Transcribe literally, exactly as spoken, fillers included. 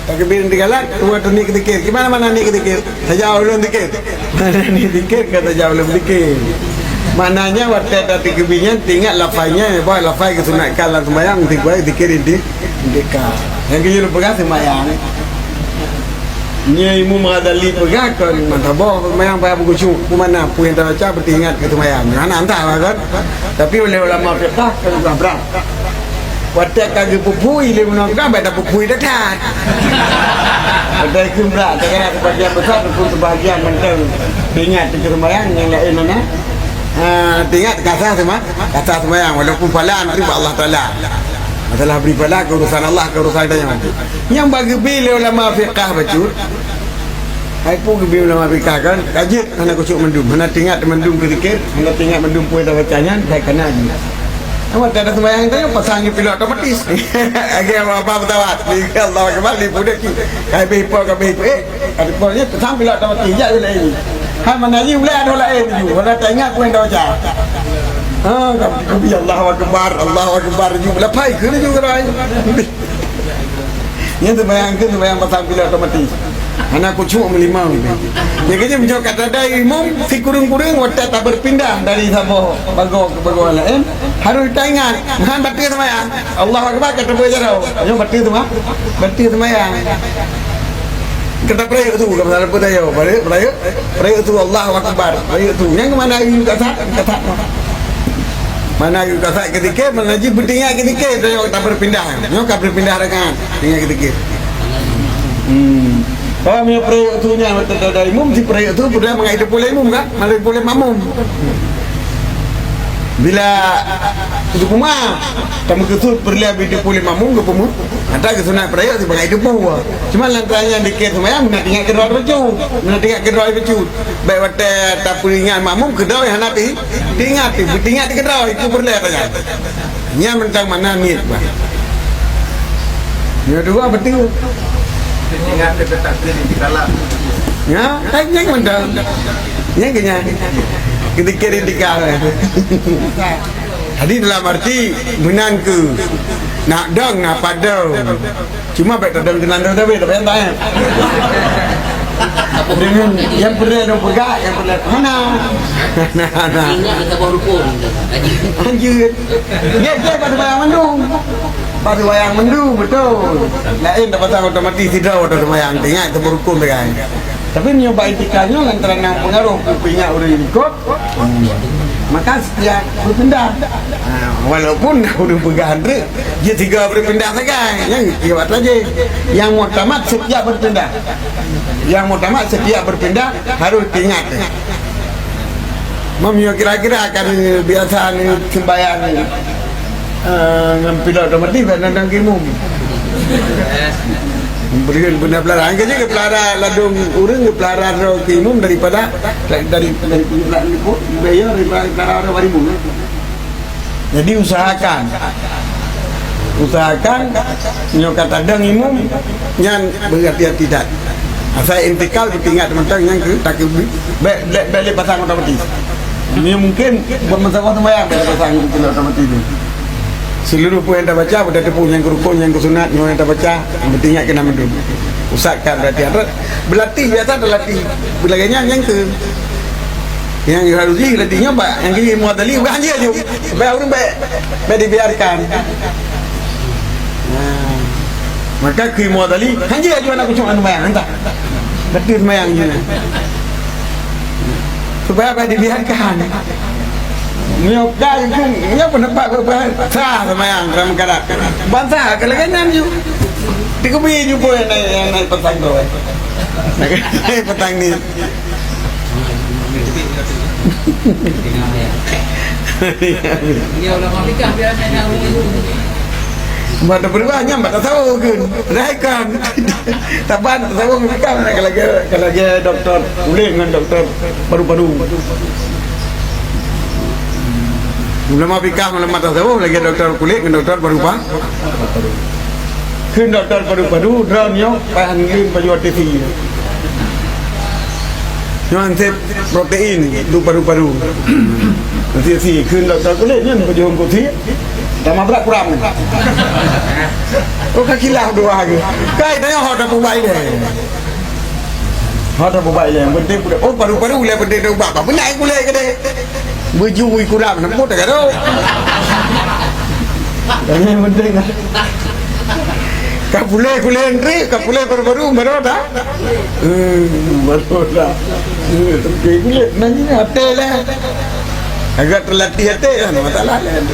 Takbir digalak, dua tu ni keudikir. Gimana mana ni keudikir? Saja ulun dikir. Mana ni dikir, kata saja ulun dikir. Maknanya, watèe tatakbir nyan, teuingat lafai nyan, bah lafai geusunatkan lam seumayang, meusti dikir inti, intika. Nyang keujeuet lôn peugah seumayang. Nyoe Imam Ghazali peugah kon mantong boh seumayang payah beukhusyuk. Di mana peue nyang tabaca beuteuingat keu seumayang. Hana antah lah kan. Tapi oleh ulama fiqah, kan brat. Watèe ka geupeuphui lé ulama fiqah, bèk tapeuphui that-that. Watèe kheun brat, kadang-kadang sebagian besar, ataupun sebagian mantong teuingat keu seumayang, nyang laén mana? Ah, teuingat ka sah seuma-, ka sah seumayang, walaupun pahala neuteurimong Allah Taala. Masalah bri pahala, keurusan Allah, keurusan geutanyoe. Nyang bak geubri lé ulama fiqah bacut. Hai peue geubri ulama fiqah kan? Ka jeuet hana khusyuk mandum, hana teuingat mandum keu zikir, hana teuingat mandum peue tabaca nyan, hai kana jeuet. Awak tak ada sembahyang tadi, pasang je pilot otomatis. Lagi apa, apa pesawat? Allahu Akbar, di pun dah ki. Hai beh po, ka beh po. Eh, ada po ni, pasang pilot otomatis, jak je lain. Hai mana ni, boleh ada lain ju. Orang tak ingat pun dah baca. Ha, tapi Allahu Akbar, Allahu Akbar ju. Lepai ke ni juga rai. Nyan seumayang keu seumayang pasang pilot otomatis. Hana khusyuk meulimong. Jadi meunyoe ka tada imum, sikureueng-kureueng watèe tabeupindah dari saboh bagoe keu bagoe laén, harôh taingat, meuhan bateue seumayang. Allahu Akbar ka teupeue jaroe. Nyoe bateue seuma-, bateue seumayang. Ka tapeurayeuk su, ka meusalah peue tayoe, peurayeuk, peurayeuk, peurayeuk su, Allahu Akbar, peurayeuk su. Nyang keu mana yu kasat, kasat. Mana yu kasat keudikir, mana jih beuteuingat keudikir, tayoe ka tabeupindah. Nyoe ka beupindah rakaat, teuingat keudikir. Hmm. Paham ya, peurayeuk su nyan, watèe tada imum, si peurayeuk su, peue mangat jiteupeue lé imum kan? Mangat jiteupeue lé makmum. Bila teupeu ma, tameukeusut peureulèe bit teupeu lé makmum, geupeumeu, ata geusunat peurayeuk sibangai teupeu. Cuma lantaran nyan dikir seumayang, meunan teuingat keudroe bacut. Meunan teuingat keudroe bacut. Bèk watèe tapeuingat makmum, keudroe hana teuingat, teuingat keudroe, itu peureulèe ata nyan. Nyan mantong mana niet, bah. Nyoe dua beutôi. Ingat, dia tak boleh dikalak. Ya, kan nyang mantong. Nyang keunyan. Keudikir intika. Jadi dalam arti meunan keu nak dong, nak padong. Cuma bèk tadong keunan tabé, tapi entah, eh. Dengan nyang peureulèe dong peugah, nyang peureulèe hana. Hana, hana. Ingat keu saboh rukun. Lanjut. Dia, dia bak seumayang mandum. Bak seumayang mandum, beutôi. Laén tapasang otomatis sidroe watèe seumayang. Ingat saboh rukun peugah. Tapi meunyoe bak intika nyoe lantaran na peungaroh keu peuingat ureueng likot, maka setiap beupindah. Ha, walaupun ureueng peugah treuk, jeuet sigoe beupindah sagai, nyang kiwat laju. Nyang muktamad setiap beupindah. Nyang muktamad setiap beupindah harôh teuingat. Meunyoe kira-kira kan biasa ni sembahyang Eh, ngon pilot otomatis, dan, dan, dan keu imum. Berikan beuna pelara. Angkat je keu pelara ladôm ureueng, keu pelara droe keu imum daripada, dari, dari, dari, dari, dari pelara droe bak imum. Jadi usahakan, usahakan nyoe ka tadong imum, nyan berhati-hati that. Asai intikal, beutingat mantong nyang keu takbir, bèk, bèk, bèk lé pasang otomatis. Nyoe mungkin buat masalah sembahyang, bèk lé pasang otomatis tu. Seluruh peue nyang tabaca, beutateupeue nyang keu rukon, nyang keu sunat, nyoe nyang tabaca, beutingat keunan mandum. Pusatkan perhatian. Beulatih, biasa talatih. Beulagèe nyan nyang keu, nyang harus jih latih nyoe bak, nyang keu Muazzali, bukan hanya je. Bèk ureueng bèk, bèk dibiarkan. Nah, maka keu Muazzali, hanya aju aneuk cucu anu mayang, entah. Beutôi mayang je. Supaya bèk dibiarkan. Nyoe ka, nyoe pendapat beubahan sah seumayang dalam keadaan. Ban sah, kalau kan nyan ju. Dikeubi ju boh nyang naik, nyang naik petang tu. Petang ni. Buat apa nyan, buat tasawuf kan? Dah kan? Taban tasawuf kan? Kalau dia, kalau dia doktor kulit dengan doktor paru-paru. Ulama fikah, ulama tasawuf lagi doktor kulit dengan doktor paru-paru. Kheun doktor paru-paru, droe nyoe pahan lin pajoh T V. Nyoe hansip protein untuk paru-paru. Si, si, kheun dokto kulét nyan, peujeuet kulét. Tamah brat kurang. Oh, ka khilaf dua ke. Kai tanya ho dah pubai deh. Ho dah pubai deh. Yang penting, oh, paru-paru ulai penting dah ubah. Apa nak kulét ke deh? Baju kurang, nak pun tak ada. Yang penting, ka puléh kulét antri, ka puléh paru-paru, baru dah. Eh, baru dah. Eh, tapi kulét nanya, até lah. Agak terlatih até kan, masalah lain.